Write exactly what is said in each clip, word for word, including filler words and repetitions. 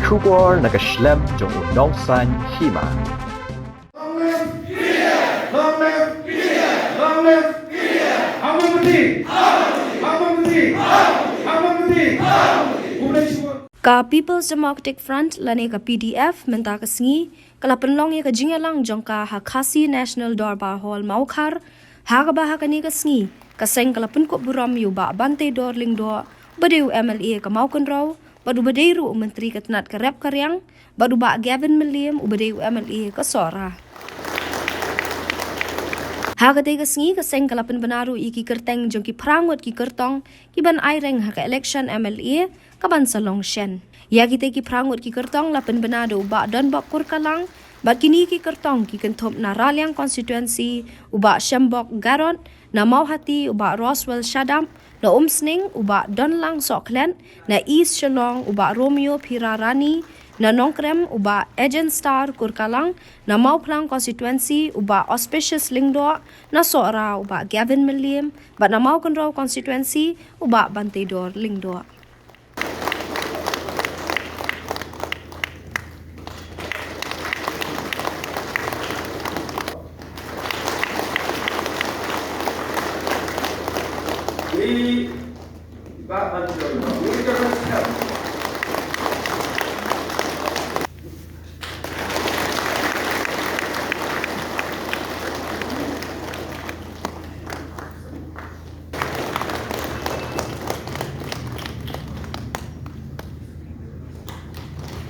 Khubor na ka shlem jong u nongsan hima. Long live P D F! Long live P D F! Long live P D F! Hangmati! Hangmati! Hangmati! Ka People's Democratic Front lane ka P D F mynta ka sngi ka la pynlong ïa ka jingïalang jong ka ha Khasi National Dorbar Hall, Mawkhar, ha kaba ha kane ka sngi ka seng ka la pynkup burom ïa u Bah Banteidor Lyngdoh, uba dei u M L A ka Mawkynrew, bad uba dei ruh u Myntri ka tnat ka rep ka riang, bad u Bah Gavin Mylliem, uba dei u M L A ka Sohra. Ha katei ka sngi ka seng ka la pynbna ruh ïa ki kyrteng jong ki phra ngut ki kyrtong ki ban ai reng ha ka election M L A ka ban sa long shen. Ïa kitei ki phra ngut ki kyrtong la pynbna da u Bah Donbok Kurkalang, bad kine ki kyrtong ki kynthup na Raliang constituency u Bah Shembok Garot, na Mawhati u Bah Roswell Shadap, na Umsning u Bah Donlang Sohkhlet, na East Shillong u Bah Romeo Phirarani, na Nongkrem u Bah Agent Star Kurkalang, na Mawphlang constituency u Bah Auspicious Lyngdoh, na Sohra u Bah Gavin Mylliem, bad na Mawkynrew constituency u Bah Banteidor Lyngdoh.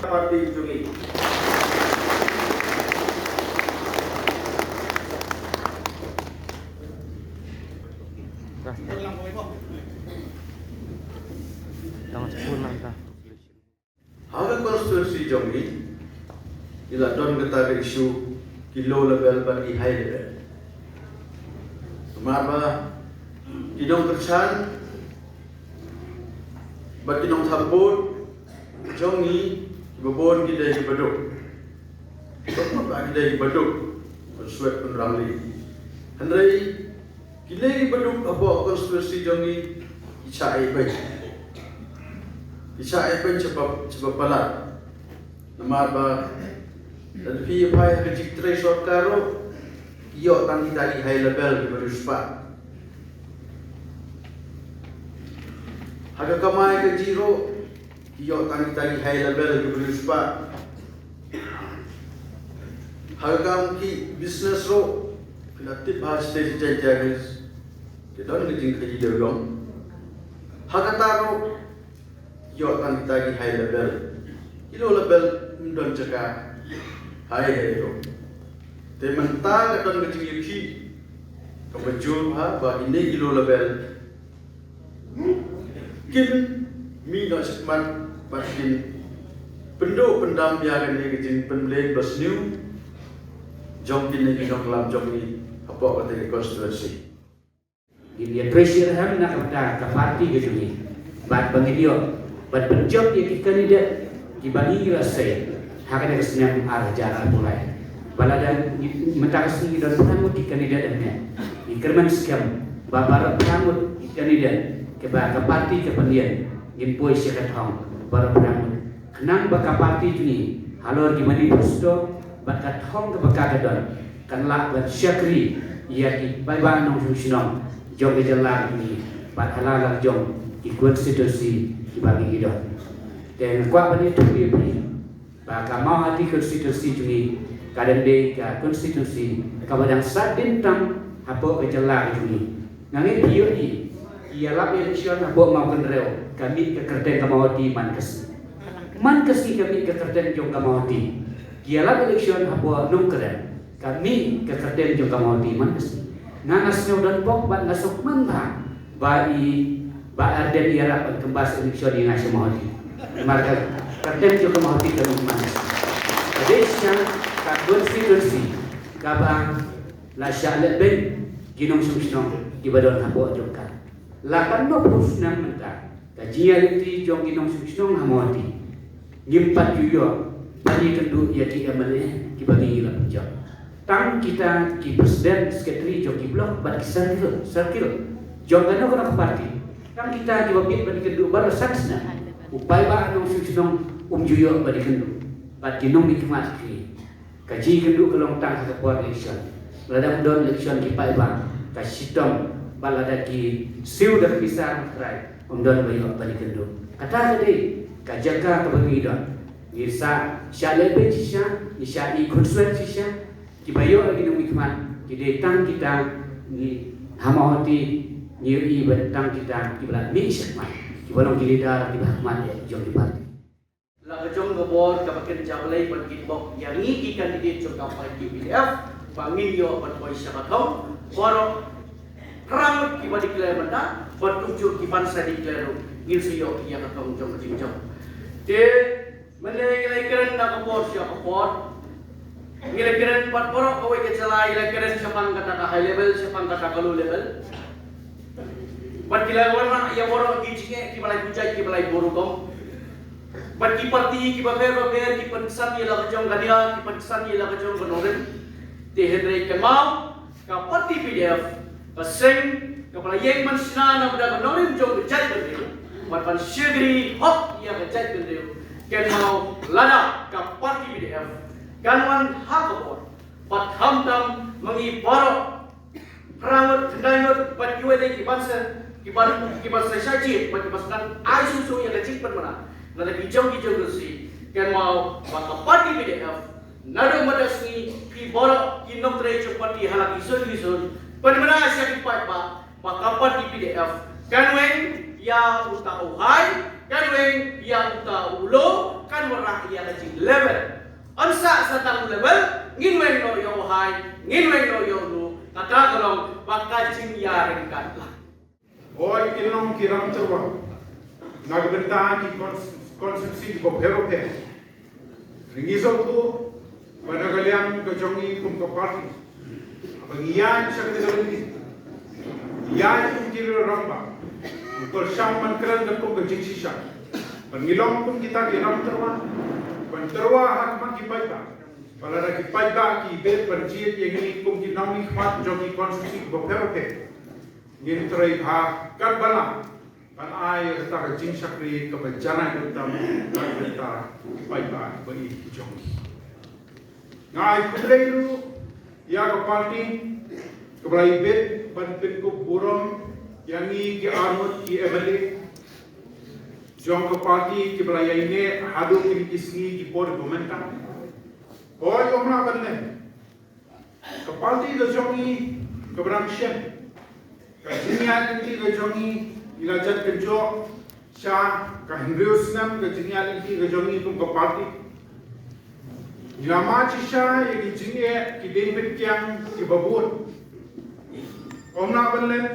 Parti jong ngi. Tang sepuluh langkah. Ha ka constituency jong ngi, ngi la don kata ka issue ki low level bad ki high level. Namar ba ki nongkyrshan bad ki nongthaw vote jong ngi kiba bun ki dei kiba duk. Kiba bun ba ki dei kiba duk, ban swet ban rangli. Hynrei kine kiba duk hapoh constituency jong ngi ki shah ïa beiñ. Ki shah ïa beiñ shaba, shaba palat. Namar ba lada phi ïa phai ha ka jingtrei sorkar ruh, ki ïoh tang kita ki high level kiba riewspah. Ha ka kamai kajih ruh, ki ïoh tang kita ki high level kiba riewspah. Ha ka kam ki business ruh, phi la tip ba ha state Jaintia Hills ki don ka jingkhaii dewïong. Ha kata ruh, ïoh tang kita ki high level. Ki low level ym don jaka. Hai hai ruh. Te mynta ka don ka jingïakhih kaba jur ha ba kine ki low level kin mih noh shakhmat bad kin pynduh pyndam ïa kane ka jingpynbeit basniew jong kine ki nongïalam jong ngi hapoh kata ka constituency. Ngin ïa trei shitrhem na ka bynta ka party ka jong ngi bad ba ngin ïoh ban pynjop ïa ki candidate kiba ngi la sei ha kane ka snem ar hajar arphew lai. Ba lada ngi, mynta ka sngi ngi don phra ngut ki candidate hangne, ngi kyrmen skhem ba baroh phra ngut ki candidate kiba ka party ka pynïeng ngin poi sha ka thong baroh phra ngut. Khnang ba ka party jong ngi halor ki manifesto bad ka thong kaba ka ka don kan lah ban shakri ïa ki paidbah nongshong shnong jong ka jylla jong ngi bad ha la jong ki constituency kiba ngi don. Te nga kwah ban ïathuh ïa phi ba ka Mawhati constituency jong ngi ka dang dei ka constituency kaba dang sah dien tam hapoh ka jylla ka jong ngi. Nga ngeit phi ïohi ki ïalap election hapoh Mawkynrew ka mih ka kyrteng ka Mawhati man ka sngi. Man ka sngi ka mih ka kyrteng jong ka Mawhati. Ki ïalap election hapoh Nongkrem ka mih ka kyrteng jong ka Mawhati man ka sngi. Nga nga sngew don bok bad nga sngewkmen bha ba i Bah Ardent ïarap ban kynbas election ïa nga sha Mawhati. Namar ka kyrteng jong ka Mawhati ka long man ka sngi. Ka dei shisha ka constituency kaba la shah leh beiñ ki nongshong shnong kiba don hapoh jong ka. La katno phew snem mynta ka jingïaleit jong ki nongshong shnong ha Mawhati ngim pat ju ïoh ban ïakynduh ïa ki M L A kiba ngi la pynjop. Tang kita ki president secretary jong ki block bad ki circle, circle jong kano kano ka party. Tang kita kiba bit ban ïakynduh baroh san snem. U paidbah nongshong shnong um ju ïoh ban ïakynduh bad ki nongmihkhmat ki. Ka jingïakynduh ka long tang ha ka por election. Lada ym don election ki paidbah ka shitom bad lada ki siew da ka pisa, ym don ba ïoh ban ïakynduh. Kata ka dei ka jaka kaba ngi don. Ngi sa shah lehbeiñ shisha, ngi shah ïakynduh shisha. Kiba ïoh ïa ki nongmihkhmat ki dei tang kita, ngi ha Mawhati ngi ïohi ba tang kita kiba la mih shakhmat, kiba long ki leader kiba hakhmat jong ki party. La ka jong ka bor kaba kynja Blei ban kitbok ïa ngi ki candidate jong ka party P D F ba ngin ïoh ban poi sha ka thong baroh phrang kiba declare mynta bad kumjuh kiban sa declare ruh ngin sa ïoh ïa ka thong jong ka jingjop. Te mynne ngi la kren na ka por sha ka por. Ngi la kren bad baroh kawei ka jylla, ngi la kren shaphang kata ka high level, shaphang kata ka low level. Bad ki la wanrah ïa baroh ki jingeh kiba la bujai kiba la burom. Bad ki party kiba pher ba pher ki pynsan ïa la ka jong ka nia, ki pynsan ïa la ka jong ka nongrim. Te hynrei kynmaw ka party P D F ka seng kaba la ïeng ban shna na bynta ka nongrim jong ka jaitbynriew bad ban shakri hok ïa ka jaitbynriew. Kynmaw lada ka party P D F kan wan ha ka bor bad khamtam ma ngi baroh, phra ngut, khyndai ngut bad kiwei de kiban sa, kiban, kiban sa shah jied bad kiban sa ai shuh shuh ïa ka jingpynmynna na la ki jong ki jong ka si. Kynmaw ba ka party P D F naduh mynta ka sngi phi baroh ki nongtrei jong party ha la ki zone ki zone pynmynna sha ki paidbah ba ka party P D F kan weng ïa uta u high, kan weng ïa uta u low, kan wanrah ïa ka jinglevel. Ym sah sa tang u level, ngin weng noh ïa u high, ngin weng noh ïa u low, kata ka long ba ka jingïaryngkat la. Hooid, ki long ki rang tyrwa na ka bynta ki cons-, constituency kiba pher bapher. Ngi sngewthuh ba na ka liang ka jong ngi kum ka party, ba ngi ïaid sha kane ka lynti, ngi ïaid kum ki rangbah, ngi kyrshan ban kren katkum ka jingshisha. Ba ngi long kum kita ki rang tyrwa ban tyrwa ha khmat ki paidbah. Ba lada ki paidbah ki bit ban jied ïa ngi kum ki nongmihkhmat jong ki constituency kiba pher bapher, ngin trei bha katba lah ban ai ïa kata ka jingshakri kaba janai dohnud tam na ka bynta ki paidbah ba ïeit ki jong ngi. Nga ai khublei ruh ïa ka party kaba la ibit ban pynkup burom ïa ngi ki arngut ki M L A jong ka party kiba la ïaineh haduh kine ki sngi ki por ba mynta. Hooid, ym lah ban leh. Ka party ka jong ngi kaba dang shen, ka jingïaid lynti ka jong ngi, ngi la jan kynjoh sha ka hynriew snem ka jingïaid lynti ka jong ngi kum ka party. Ngi la mad shisha ïa ki jingeh ki diengpyngkiang kiba bun. Ym lah ban len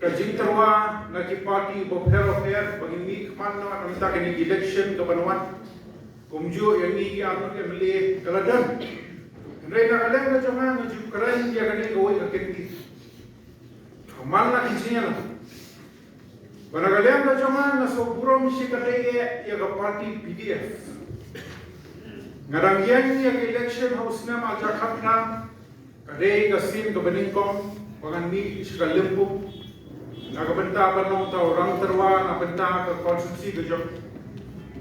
ka jingtyrwa na ki party bapher bapher ba ngin mihkhmat noh na ka bynta kane ka election kaban wan. Kumjuh ïa ngi ki arngut M L A ka la don. Hynrei na ka liang ka jong nga nga ju kren ïa kane kawei ka kynti. Ka man la ki jingïalang. Ba na ka liang ka jong nga nga sngewburom shikatdei ïa ka party P D F. Nga dang ïeng ïa ka election ha u snem ar hajar khatphra. Ka dei ka sien kaba nyngkong ba ngan mih sha ka lympung na ka bynta ban long uta u rang tyrwa na bynta ka constituency ka jong.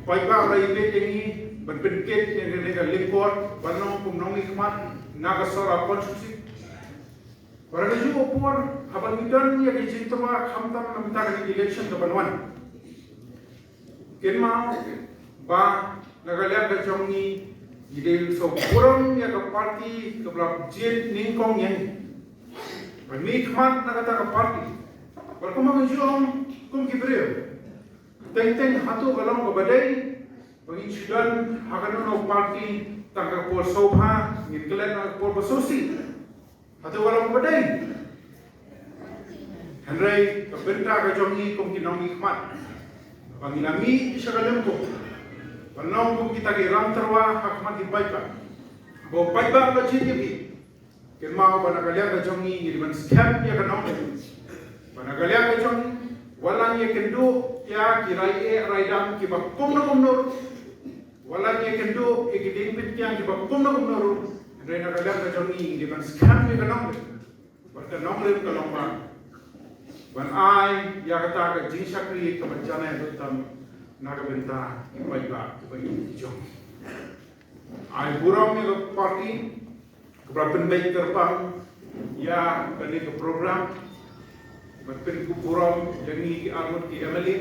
Paidbah ba la ibit ïa ngi ban pynkit ïa kane ka lyngkor ban long kum nongmihkhmat na ka Sohra constituency. Ba la ka juh u por haba ngi don ïa ka jingtyrwa khamtam na bynta kane ka election kaban wan. Kynmaw ba na ka liang ka jong ngi, ngi dei sngewburom ïa ka party kaba la jied nyngkong ïa ngi ban mihkhmat na kata ka party. Bad kumba ngi ju ong kum ki briew, teng teng hato ka long kaba dei ba ngin shu don ha kano kano ka party tang ka por sawpha, ngin klet na ka por ba sawsih. Hato ka long kaba dei? Hynrei ka bynta ka jong ngi kum ki nongmihkhmat ba ngi la mih sha ka lympung ban long kum kita ki rang tyrwa ha khmat ki paidbah. Ba u paidbah u la jied ïa phi. Kynmaw ba na ka liang ka jong ngi ngi dei ban skhem ïa ka nongrim. Ba na ka liang ka jong ngi wat la ngi ïakynduh ïa ki rai eh rai dam kiba kumno kumno ruh, wat la ngi ïakynduh ïa ki diengpyngkiang kiba kumno kumno ruh, hynrei na ka liang ka jong ngi ngi dei ban skhem ïa ka nongrim. Bad ka nongrim ka long ba ban ai ïa kata ka jingshakri kaba janai dohnud tam na ka bynta ki paidbah kiba ïeit ki jong. Ai burom ïa ka party kaba la pynbeit kyrpang ïa kane ka program. Ban pynkup burom ïa ngi ki arngut ki M L A.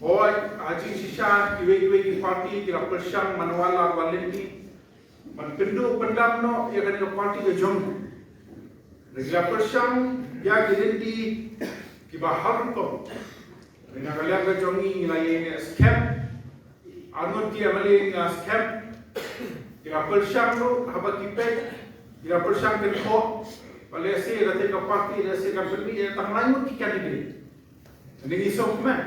Hooid, ha jingshisha kiwei kiwei ki party ki la pyrshang man la ar lynti ban pynduh pyndam noh ïa kane ka party ka jong ngi. Ki la pyrshang ïa ki lynti kiba har rukom. Na ka liang ka jong ngi ngi la ïeng skhem. Arngut ki M L A ngi la skhem. Ki la pyrshang ruh haba ki peit, ki la pyrshang kynthoh ba lehse lade ka party lehse kan pynmih ïa tang lai ngut ki candidate. Ngi sngewkmen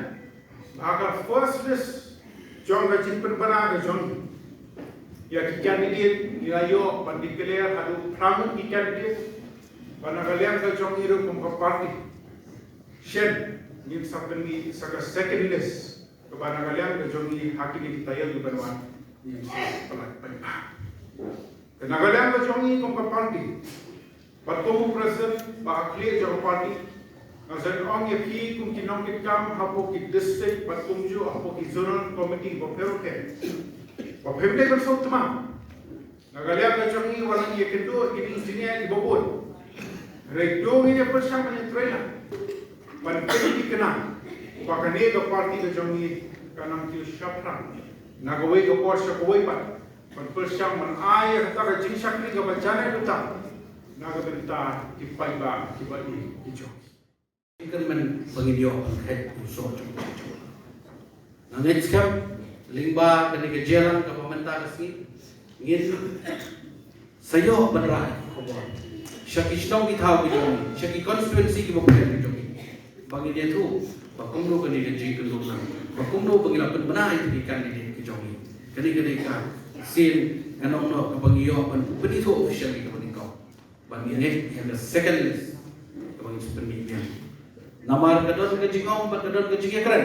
ba ha ka first list jong ka jingpynbna ka jong ngi, ïa ki candidate ngi la ïoh ban declare haduh phra ngut ki candidate. Ba na ka liang ka jong ngi ruh kum ka party, shen ngin sa pynmih sa ka second list, kaba na ka liang ka jong ngi ha kine ki taïew kiban wan ngin sa pynlait paidbah. Te na ka liang ka jong ngi kum ka party, bad kum u president ba ha khlieh jong ka party, nga sngewthuh ong ïa phi kum ki nongkitkam hapoh ki district bad kumjuh hapoh ki zonal committee ba pher pher, ba pher dei ban sngewthuh. Na ka liang ka jong ngi wat la ngi ïakynduh ïa ki engineer kiba bun, hynrei to ngin ïa pyrshang ban ïatrei lang ban pynthikna ba kane ka party ka jong ngi kan nang kiew shaphrang na kawei ka por sha kawei pat, ban pyrshang ban ai ïa kata ka jingshakri kaba janai bynta na ka bynta ki paidbah kiba ïeit ki jong. Kyrmen ba ngin ïoh ban kheit u soh jong u jong. Nga ngeit skhem lyngba kane ka jingïalang kaba mynta ka sngi ngin sa ïoh ban rah ïa ki khubor sha ki shnong ki thaw ki jong ngi, sha ki constituency kiba pher ki jong ngi, ba ngin ïathuh ba kumno kane ka jingkynduh lang, ba kumno ba ngi la pynbna ïa ki candidate ki jong ngi. Kane ka dei ka sien ngan ong noh kaba ngi ïoh ban pynithuh officially kaba nyngkong. Ban ïa ngeit ïa ka second list kaba ngi sa pynmih biang. Namar ka don ka jingong bad ka don ka jingïakren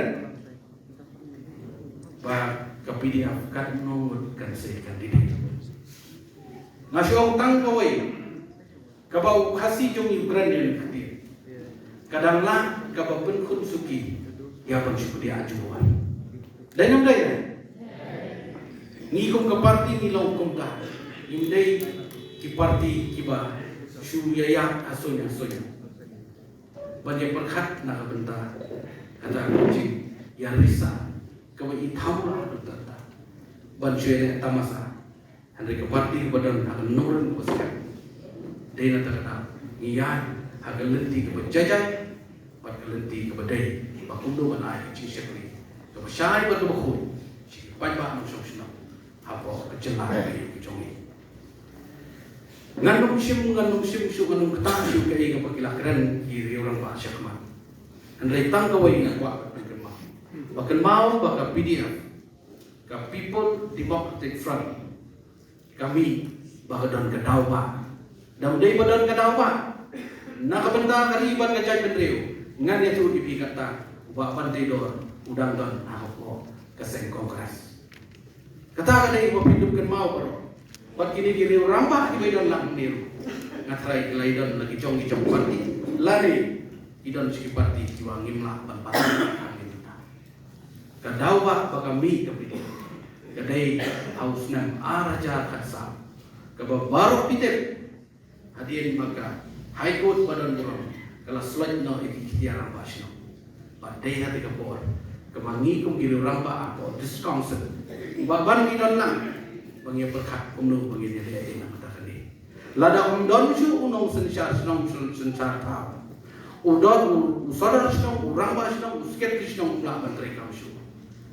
ba ka P D F katno ngut kan sa candidate. Nga shu ong tang kawei kaba u Khasi jong ngi u kren ïa ka ktien, ka dang lah kaba pynkhun suki ïa ban shu pdiah jubor. Dei ne ym dei? Ngi kum ka party ngi long kumta. Ngim dei ki party kiba shu ïaid ha suiñ ha suiñ ban ïa pyrkhat na ka bynta kata ka jingïarisah kaba i thaw la haduh katta ban shu ïaleh tamasa. Hynrei ka party kaba don ha ka nongrim kaba skhem. Dei na kata ka daw ngi ïaid ha ka lynti kaba jai jai bad ka lynti kaba dei ba kumno ban ai ka jingshakri kaba shai bad kaba khuid sha ki paidbah nongshong shnong hapoh ka jylla ka jong ngi. Ngan ym shim, ngan ym shim shuh, ngan ym kta shuh kaei kaba ki la kren ki riew rangbah shakhmat. Hynrei tang kawei nga kwah ban pynkynmaw, ba kynmaw ba ka P D F, ka People Democratic Front, ka mih ba ka don ka daw ba, dang dei ba don ka daw ba na ka bynta ka ri bad ka jaitbynriew. Ngan ïathuh ïa phi kata, u Bah Banteidor u dang don ha ka pdeng ka seng Congress. Kata ka dei ba phi dup kynmaw baroh. Bad kine ki riew rangbah kiba i don lang mynne ruh, nga tharai ki la i don la ki jong ki jong party lane i don sha ki party kiba ngim lah ban pathar. Ka daw ba ba ka mih ka phi, ka dei ha u snem ar hajar khatsaw, kaba baroh phi tip, hadien ba ka High Court ba don burom ka la slot noh ïa ki ktien rangbah shnong. Ba dei ha kata ka por kaba ngi kum ki riew rangbah hapoh District Council ba ban ngi don lang ba ngi pyrkhat kumno ba ngi ïaleh ïa kata ka dei. Lada ym don shuh u nongsynshar shnong, syn-, synshar thaw, u don u, u sordar shnong, u rangbah shnong, u secretary shnong, um lah ban trei kam shuh.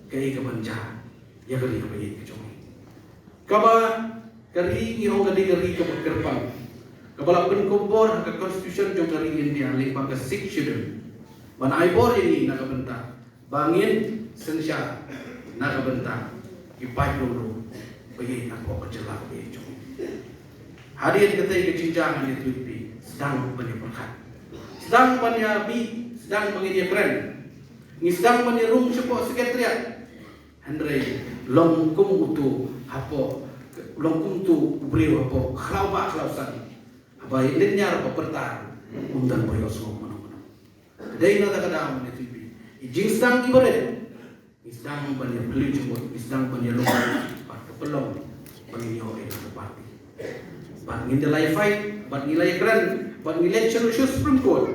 Kaei kaban jia ïa ka ri kaba ïeit ka jong ngi? Kaba ka ri ngi ong ka dei ka ri kaba kyrpang, kaba la pynkup bor ha ka Constitution jong ka ri India lyngba ka Sixth Schedule ban ai bor ïa ngi na ka bynta ba ngin synshar na ka bynta ki paid riewlum ba ïeit hapoh ka jylla kaba ïeit jong ngi. Hadien katei ka jingjia ngan ïathuh ïa phi, sdang ban ïa pyrkhat, sdang ban ïa mih, sdang ban ïa kren. Ngi sdang ban ïa rung shapoh Secretariat. Hynrei long kum uto hapoh, long kum uto u briew hapoh khlaw ba khlaw san, haba ïa lynñiar ba pyrta um don ba ïohsngew mano mano. Dei na kata ka daw mynne, i jingsdang iba rit Ngi sdang ban ïa pynlong jingmut, ngi sdang ban ïa long, bad ka pynlong ban ïa ïoh ïa ka party. Bad ngin da la ïa fight, bad ngi la ïa kren, bad ngi leit sha Supreme Court.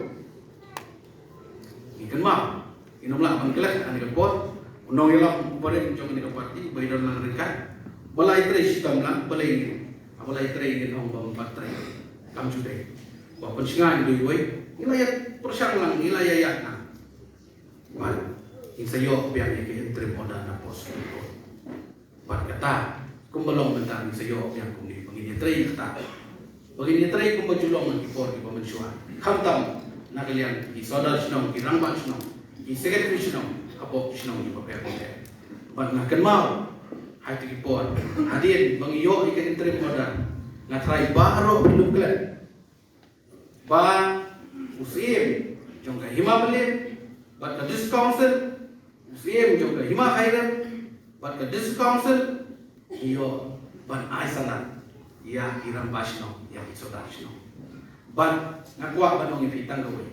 Ngi kynmaw, ngin ym lah ban klet ha kane ka por. U nongïalam uba rit jong kane ka party, ba i don lang ryngkat, ba la ïatrei shitom lang, balei ngin, ba la ïatrei ngin ong ba ym pat trei. Kam shu dei. Ba pynshngaiñ dei wei, ngi la ïa pyrshang lang, ngi la ïa ïaid lang. Bad ngin sa ïoh biang ïa ka interim order na pdeng Supreme Court. Bad kata, kumba long mynta ngin sa ïoh biang kumne, ba ngin ïatrei kata. Ba ngin ïatrei kumba ju long ha ki por kiba mynshuwa. Khamtam na ka liang ki sordar shnong, ki rangbah shnong, ki secretary shnong, hapoh shnong kiba pher bapher. Bad nga kynmaw, ha kito ki por, hadien ba ngi ïoh ïa ka interim order, nga tharai baroh phi lum klet ba u Syiem jong ka Hima Mylliem, bad ka District Council, u Syiem jong ka Hima Khyllung, bad ka District Council, ïoh ban ai sanad ïa ki rangbah shnong, ïa ki sordar shnong. Bad nga kwah ban ong ïa phi tang kawei,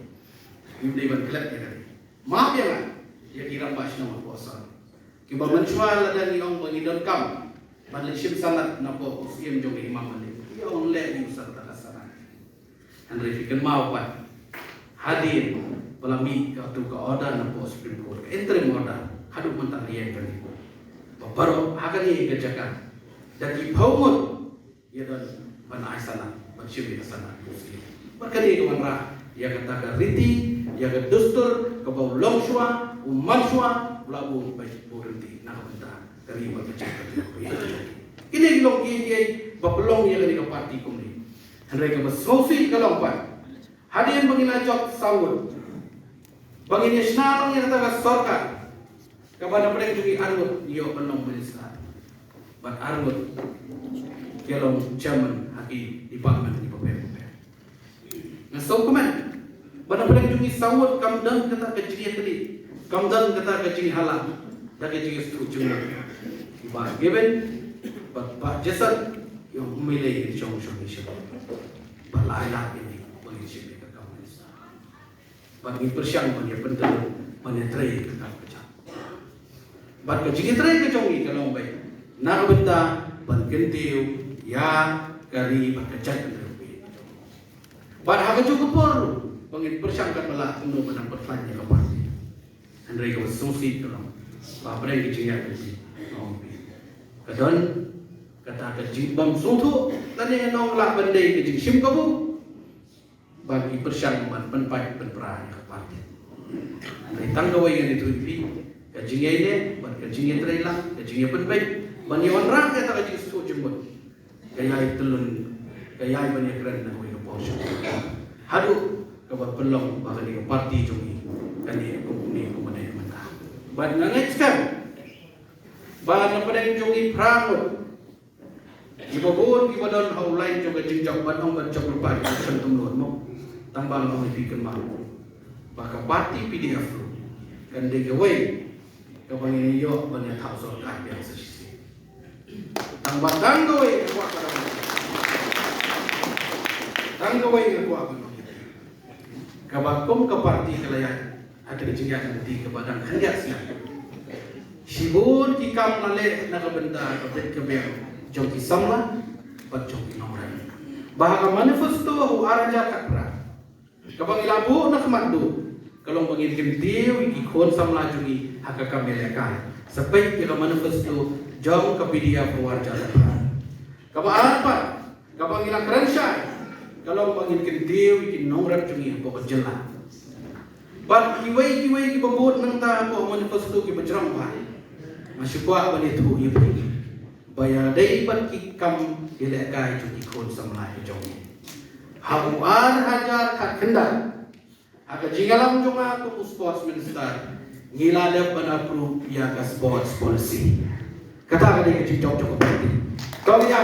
ngim dei ban klet ïa kane. Map ïa nga, ïa ki rangbah shnong hapoh Assam, kiba mynshuwa lada ngi ong ba ngi donkam ban leit shim sanad na pdeng u Syiem jong ka Hima Mylliem, ki ong leh ïa u sa kata ka sanad. Hynrei phi kynmaw pat, hadien ba la mih kato ka order na pdeng Supreme Court, ka interim order, haduh mynta ka ïeng kane, ba baroh ha kane ka jaka da ki phew ngut ïa don ban ai sanad, ban shim ïa ka sanad. Bad kane ka wanrah ïa kata ka riti, ïa ka dustur kaba u longshuwa, u manshuwa u la buh bad buh rynti na ka bynta ka ri bad ka jaitbynriew. Kine ki long kiei kiei ba pynlong ïa kane ka party kumne. Hynrei kaba sngewsih ka long pat, hadien ba ngi la jop saw ngut, ba ngin ïa shna lang ïa kata ka sorkar, kaba na pdeng jong ngi ar ngut ngi ïoh ban long minister, bad ar ngut ki long chairman ha ki department kiba pher bapher. Nga sngewkmen ba na pdeng jong ngi saw ngut kam don kata ka jingïakynduh, kam don kata ka jingïalang, da ka jingïasngewthuh jingmut. Bah Given bad Bah Jason ki ong ym lei, ngin shong shong, ngin shong, bad la ai lad ïa ngi ba ngin shim ïa ka kam minister. Bad ngi pyrshang ban ïa pyntyllun, ban ïatrei ïa ka kam ka jam. Bad ka jingïatrei ka jong ngi ka long beit na ka bynta ban kyntiew ïa ka ri bad ka jaitbynriew. Bad ha kajuh ka por ba ngin pyrshang katba lah kumno ban nang pynkhlaiñ ïa ka party. Hynrei kaba sngewsih ka long ba hapdeng ka jingïaid lynti, ka don kata ka jingbymsngewthuh lane ngan ong lah ban dei ka jingshim kabu. Ba ki pyrshang ban pynpait pynpra ïa ka party. Hynrei tang kawei ngan ïathuh ïa phi, ka jingïaineh bad ka jingïatreilang, ka jingïapynbeit ban ïawanrah ïa kata ka jingsngewthuh jingmut, ka ïai tyllun, ka ïai ban ïakren na kawei ka por sha kawei, haduh kaba pynlong ba kane ka party jong ngi kan ïa kum kumne kumne mynta. Bad nga ngeit skhem ba na pdeng jong ngi phra ngut, kiba bun kiba don ha u lain jong ka jingjop, ban ong ban jop lypa, ki sngewthuh mo. Tang ba nga ong ïa phi, kynmaw ba ka party P D F ruh kan dei kawei kaba ngin ïoh ban ïa thaw sorkar biang sa shisien. Tang ba tang kawei nga kwah ban ong, tang kawei nga kwah ban ong, kaba kum ka party ka la ïaid ha ka jingïaid lynti kaba dang khyndiat snem, shibun ki kam la leh na ka bynta ka bit ka biang jong ki samla bad jong ki nongrep. Ba ha ka manifesto ha u ar hajar khatphra, kaba ngi la buh na khmat duh, ka long ba ngin kyntiew ïa ki khun samla jong ngi ha ka kam ïalehkai, sa peit ïa ka manifesto jong ka P D F ha u ar hajar khatphra. Kaba ar pat, kaba ngi la kren shai, ka long ba ngin kyntiew ïa ki nongrep jong ngi hapoh ka jylla. Bad kiwei kiwei kiba bud nangta hapoh manifesto kiba jrong bha, nga shu kwah ban ïathuh ïa phi ba ïadei bad ki kam ïalehkai jong ki khun samla ki jong ngi, ha u ar hajar khatkhyndai, ha ka jingïalam jong nga kum u sports minister, ngi la dep ban approve ïa ka sports policy. Kata ka dei ka jingjop jong ka party. To ïa